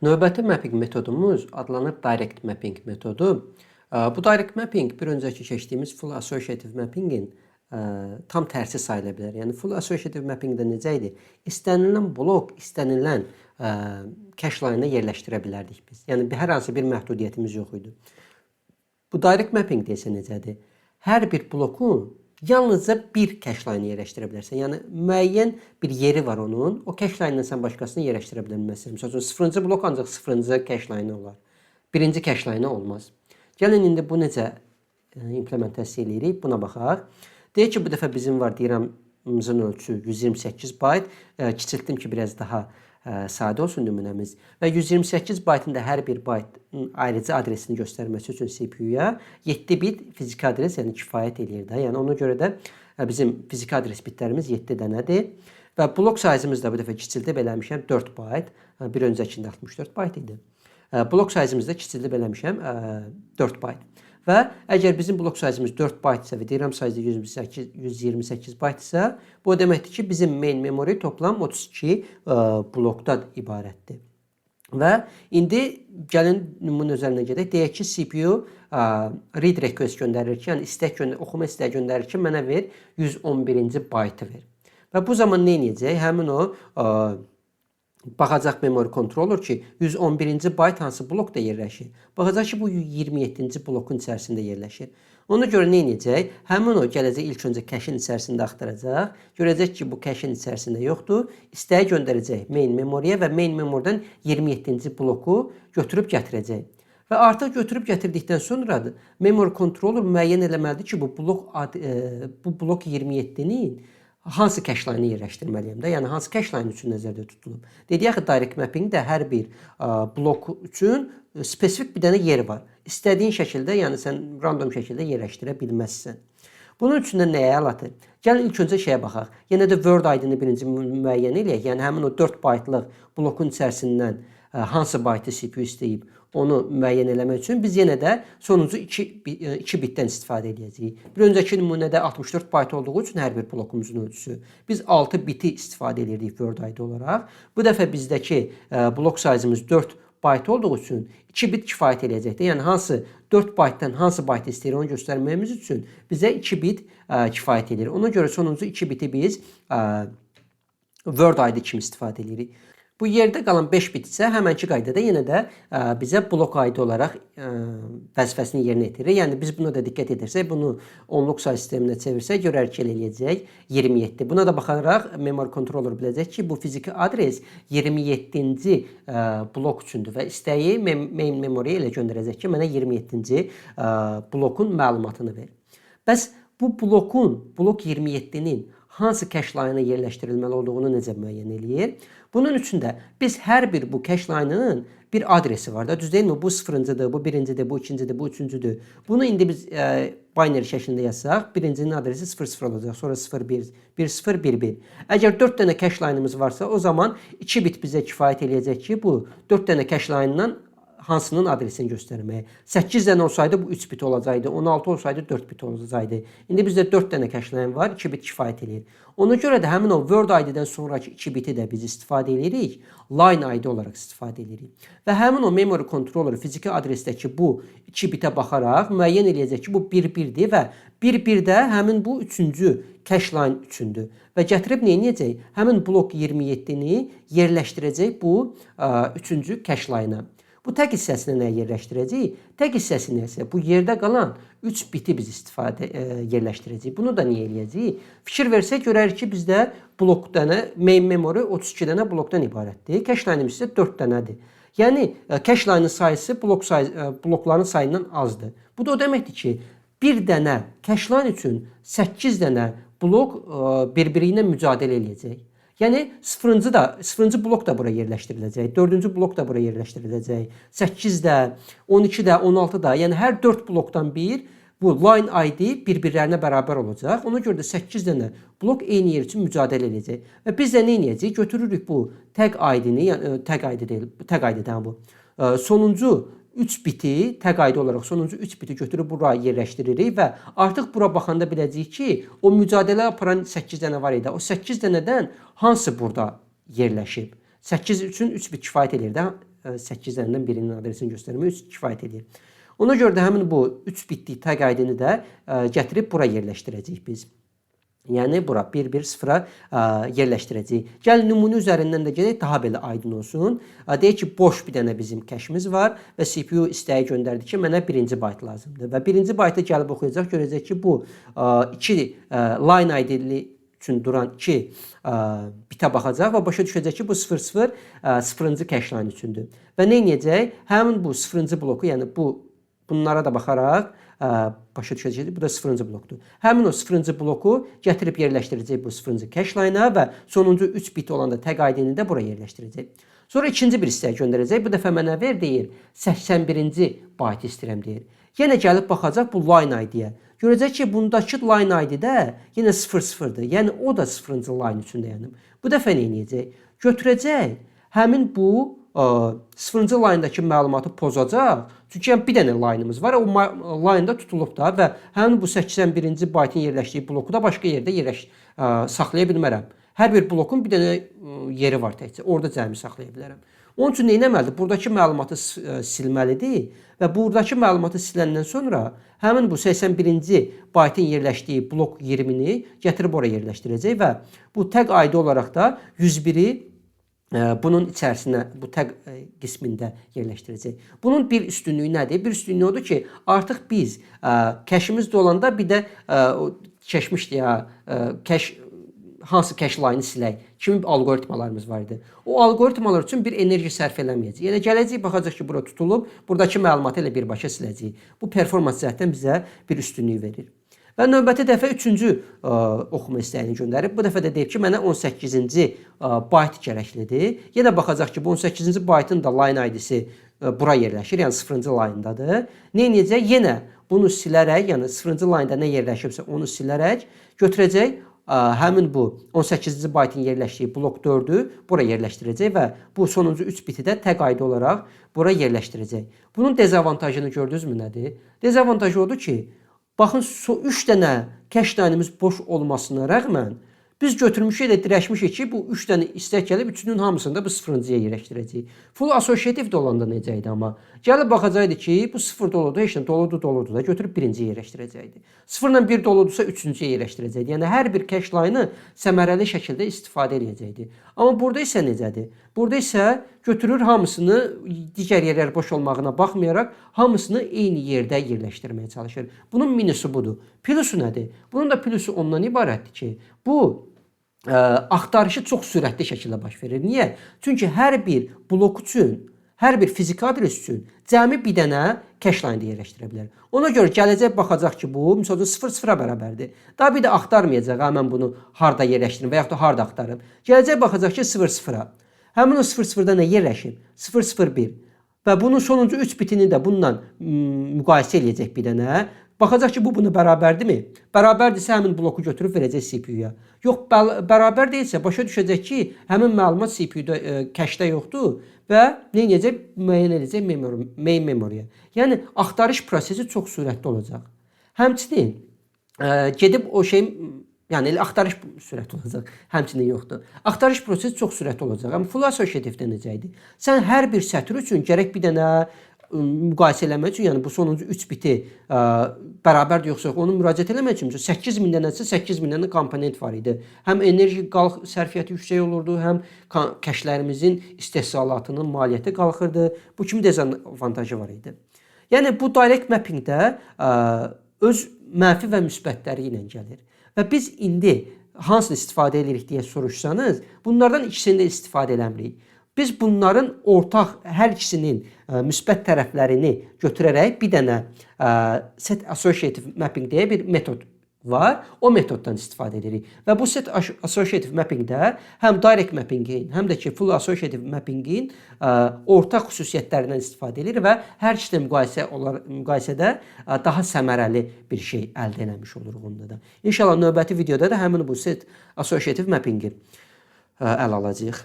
Növbəti mapping metodumuz adlanır Direct Mapping metodu. Bu Direct Mapping bir öncəki keçdiyimiz Full Associative Mapping-in tam tərsi sayıla bilər. Yəni Full Associative Mapping-də necə idi? İstənilən blok, istənilən cache line-a yerləşdirə bilərdik biz. Yəni hər hansı bir məhdudiyyətimiz yox idi. Bu Direct Mapping-də isə necədir? Hər bir blokun yalnızca bir cache line yerləşdirə bilərsən. Yəni müəyyən bir yeri var onun. O cache line-dan sən başqasını yerləşdirə bilməzsən. Məsəl üçün 0-cı blok ancaq 0-cı cache line olar. Birinci cache line olmaz. Gəlin indi bu necə implementasiya eləyirik, buna baxaq. Deyək ki, bu dəfə bizim var DRAM-ımızın ölçüsü 128 bayt. Kiçiltdim ki, biraz daha sadə olsun nümunəmiz. Və 128 baytın da hər bir baytın ayrıca adresini göstərməsi üçün CPU-ya 7 bit fiziki adres, yəni kifayət eləyir də. Yəni ona görə də bizim fiziki adres bitlərimiz 7 dənədir. Və blok size-ımız da bu dəfə kiçildib eləmişəm 4 bayt. Bir öncəkində 64 bayt idi. Blok size-ımızı da kiçildib eləmişəm 4 bayt. Və əgər bizim blok size-ımız 4 bayt isə və DRAM size 128 bayt isə, bu o deməkdir ki, bizim main memory toplam 32 blokdan ibarətdir. Və indi gəlin nümunə üzərinə gedək. Deyək ki, CPU read request göndərir ki, yəni istək göndərir, oxuma istəyi göndərir ki, mənə ver 111-ci baytı ver. Və bu zaman nə edəcək? Həmin o baxacaq memory controller ki, 111-ci bayt hansı blokda yerləşir? Baxacaq ki, bu 27-ci blokun içərisində yerləşir. Ona görə nə edəcək? Həmin o gələcək, ilk öncə cache-in içərisində axtaracaq. Görəcək ki, bu cache-in içərisində yoxdur. İstəyi göndərəcək main memory-yə və main memory-dən 27-ci bloku götürüb gətirəcək. Və artıq götürüb gətirdikdən sonra da memory controller müəyyən eləməlidir ki, bu blok 27-nin hansı cache line-ı yerləşdirməliyəm də? Yəni hansı cache line üçün nəzərdə tutulub? Dedik axı, direct mapping-də hər bir blok üçün spesifik bir dənə yer var. İstədiyin şəkildə, yəni sən random şəkildə yerləşdirə bilməzsən. Bunun üçün də nəyə əlatır? Gəlin ilk öncə şeyə baxaq. Yenə də Word ID-ni birinci müəyyən eləyək. Yəni həmin o 4 baytlıq blokun içərisindən hansı baytı CPU istəyib, onu müəyyən eləmək üçün biz yenə də sonuncu 2 bitdən istifadə edəcəyik. Bir öncəki nümunədə 64 bayt olduğu üçün hər bir blokumuzun ölçüsü, biz 6 biti istifadə edirdik Word ID olaraq. Bu dəfə bizdəki blok size-ımız 4 bayt olduğu üçün 2 bit kifayət eləyəcəkdir. Yəni hansı 4 baytdan hansı bayt istəyir, onu göstərməyimiz üçün bizə 2 bit kifayət edir. Ona görə sonuncu 2 biti biz Word ID kimi istifadə edirik. Bu yerdə qalan 5 bit isə həmənki qaydada yenə də bizə blok ID olaraq vəzifəsini yerinə yetirir. Yəni biz buna da diqqət edirsək, bunu onluq say sisteminə çevirsək, görərik ki, eləyəcək 27. Buna da baxaraq memory controller biləcək ki, bu fiziki adres 27-ci blok üçündür və istəyi main memory ilə göndərəcək ki, mənə 27-ci blokun məlumatını ver. Bəs bu blokun, blok 27-nin hansı cache line-a yerləşdirilməli olduğunu necə müəyyən eləyir? Bunun üçün də biz hər bir bu cache line-ın bir adresi var da, düz deyilmi? Bu sıfırıncıdır, bu birincidir, bu ikincidir, bu üçüncüdür. Bunu indi biz binary şəklində yazsaq, birincinin adresi 0 0 olacaq, sonra 0 1, 1 0 1 1. Əgər 4 dənə cache line-ımız varsa, o zaman 2 bit bizə kifayət eləyəcək ki, bu 4 dənə cache line-dan hansının adresini göstərməyə. 8 dənə olsaydı bu 3 bit olacaqdı, 16 olsaydı 4 bit olacaqdı. İndi bizdə 4 dənə cache line var, 2 bit kifayət eləyir. Ona görə də həmin o Word ID-dən sonrakı 2 biti də biz istifadə eləyirik, line ID olaraq istifadə eləyirik. Və həmin o memory controller fiziki adresdəki bu 2 bitə baxaraq müəyyən eləyəcək ki, bu 1-1-dir və 1-1-də həmin bu 3-cü cache line üçündür. Və gətirib nə edəcək? Həmin blok 27-ni yerləşdirəcək bu 3-cü cache line-a. Bu tag hissəsinə nə yerləşdirəcəyik? Tag hissəsinə isə bu yerdə qalan 3 biti biz yerləşdirəcəyik. Bunu da niyə eləyəcəyik? Fikir versək görərik ki, bizdə blok dənə main memory 32 dənə blokdan ibarətdir. Cache line-imiz isə 4 dənədir. Yəni cache line-ın sayısı blokların sayından azdır. Bu da o deməkdir ki, bir dənə cache line üçün 8 dənə blok bir-biri ilə mücadilə eləyəcək. Yəni sıfırıncı blok da bura yerləşdiriləcək, dördüncü blok da bura yerləşdiriləcək, 8 də, 12 də, 16 da, yəni hər 4 blokdan bir bu line ID bir-birlərinə bərabər olacaq. Ona görə də 8 dənə blok eyni yer üçün mücadilə eləyəcək. Və biz də nə edəcəyik? Götürürük bu tag ID-ni, yəni tag ID deyil, tag ID-dən bu. Sonuncu 3 biti tag ID olaraq sonuncu 3 biti götürüb bura yerləşdiririk və artıq bura baxanda biləcəyik ki, o mücadilə aparan 8 dənə var idi. O 8 dənədən hansı burada yerləşib? 8 üçün 3 bit kifayət eləyir də. 8 dənədən birinin adresini göstərmək üçün kifayət edir. Ona görə də həmin bu 3 bitlik tag ID-ni də gətirib bura yerləşdirəcəyik biz. Yəni bura 1 1 0-a yerləşdirəcəyik. Gəl nümunə üzərindən də gedək, daha belə aydın olsun. Deyək ki, boş bir dənə bizim cache-imiz var və CPU istəyi göndərdi ki, mənə birinci bayt lazımdır. Və birinci baytı gəlib oxuyacaq, görəcək ki, bu 2 line ID-li üçün duran 2 bitə baxacaq və başa düşəcək ki, bu 00 0-cı cache line üçündür. Və nə edəcək? Həmin bu 0-cı bloku, yəni bunlara da baxaraq başa düşəcək. Bu da 0-cı blokdur. Həmin o 0-cı bloku gətirib yerləşdirəcək bu 0-cı cache line-a və sonuncu 3 bit olanda tag ID-ni də bura yerləşdirəcək. Sonra ikinci bir istək göndərəcək. Bu dəfə mənə ver deyir, 81-ci byte istəyirəm deyir. Yenə gəlib baxacaq bu line ID-yə. Görəcək ki, bundakı line ID də yenə 00-dır. Yəni o da 0-cı line üçün dayanıb. Bu dəfə nə edəcək? Götürəcək həmin bu 0-cı line-dakı məlumatı pozacaq. Çünki yəni bir dənə line-ımız var. O line-da tutulub da və həmin bu 81-ci byte-ın yerləşdiyi bloku da başqa yerdə saxlaya bilmərəm. Hər bir blokun bir dənə yeri var təkcə. Orada cəmi saxlaya bilərəm. Onun üçün nə etməlidir? Buradakı məlumatı silməlidir və buradakı məlumatı siləndən sonra həmin bu 81-ci byte-ın yerləşdiyi blok 20-ni gətirib ora yerləşdirəcək və bu tag ID olaraq da 101-i bunun içərisinə, bu tag qismində yerləşdirəcək. Bunun bir üstünlüyü nədir? Bir üstünlüyü odur ki, artıq biz cache-imiz dolanda bir də keçmişdi ya, cache hansı cache line-ı silək kimi alqoritmalarımız var idi. O alqoritmalar üçün bir enerji sərf eləməyəcək. Yəni gələcək, baxacaq ki, bura tutulub, buradakı məlumatı elə birbaşa siləcəyik. Bu performans cəhətdən bizə bir üstünlük verir. Və növbəti dəfə üçüncü oxuma istəyini göndərib. Bu dəfə də deyib ki, mənə 18-ci byte gərəklidir. Yenə baxacaq ki, bu 18-ci byte-ın da line ID-si bura yerləşir, yəni 0-cı line-dadır. Nə edəcək? Yenə bunu silərək, yəni 0-cı line-da nə yerləşibsə onu silərək götürəcək həmin bu 18-ci byte-ın yerləşdiyi blok 4-ü bura yerləşdirəcək və bu sonuncu 3 biti də tag ID olaraq bura yerləşdirəcək. Bunun dezavantajını gördünüzmü nədir? Dezavantajı odur ki, baxın, 3 dənə cache line-ımız boş olmasına rəğmən biz götürmüşük, elə dirəşmişik ki, bu 3 dənə istək gəlib, üçünün hamısını da bu 0-cıya yerləşdirəcəyik. Full associative də olanda necə idi amma? Gəlib baxacaqdı ki, bu 0 doludur, heç nə doludur, doludur da götürüb birinciyə yerləşdirəcəkdi. 0 ilə 1 doludursa üçüncüyə yerləşdirəcəkdi. Yəni hər bir cache line-ı səmərəli şəkildə istifadə edəcəkdi. Amma burada isə necədir? Burada isə götürür hamısını, digər yerlər boş olmağına baxmayaraq hamısını eyni yerdə yerləşdirməyə çalışır. Bunun minusu budur. Plusu nədir? Bunun da plusu ondan ibarətdir ki, bu axtarışı çox sürətli şəkildə baş verir. Niyə? Çünki hər bir blok üçün, hər bir fiziki adres üçün cəmi bir dənə cache line yerləşdirə bilər. Ona görə gələcək, baxacaq ki, bu məsəl üçün 0 0-a bərabərdir. Daha bir də axtarmayacaq, ha, mən bunu harda yerləşdirim və yaxud da harda axtarım. Gələcək, baxacaq ki, 0 0-a. Həmin o 0 0-da nə yerləşib? 0 0 1. Və bunun sonuncu 3 bitini də bununla müqayisə eləyəcək bir dənə. Baxacaq ki, bu buna bərabərdirmi? Bərabərdirsə həmin bloku götürüb verəcək CPU-ya. Yox, bərabər deyilsə başa düşəcək ki, həmin məlumat CPU-da, cache-də yoxdur və nə edəcək? Müəyyən edəcək main memory-yə. Yəni axtarış prosesi çox sürətli olacaq. Həmçinin gedib o şey, yəni elə axtarış sürətli olacaq. Həmçinin yoxdur. Axtarış prosesi çox sürətli olacaq. Amma full associative-də necə idi? Sən hər bir sətr üçün gərək bir dənə müqayisə eləmək üçün, yəni bu sonuncu 3 biti bərabərdir yoxsa yox, onu müraciət eləmək üçün 8000 dənəsə 8000 dənə komponent var idi. Həm enerji sərfiyyəti yüksək olurdu, həm cache-lərimizin istehsalatının maliyyəti qalxırdı. Bu kimi dezavantajı var idi. Yəni bu direct mapping-də öz mənfi və müsbətləri ilə gəlir. Və biz indi hansını istifadə edirik deyə soruşsanız, bunlardan ikisini də istifadə eləmirik. Biz bunların ortaq hər ikisinin müsbət tərəflərini götürərək bir dənə set associative mapping deyə bir metod var. O metoddan istifadə edirik. Və bu set associative mapping-də həm direct mapping-in, həm də ki full associative mapping-in ortaq xüsusiyyətlərindən istifadə edirik və hər ikisi müqayisədə daha səmərəli bir şey əldə eləmiş oluruq onda da. İnşallah növbəti videoda da həmin bu set associative mapping-i ələ alacağıq.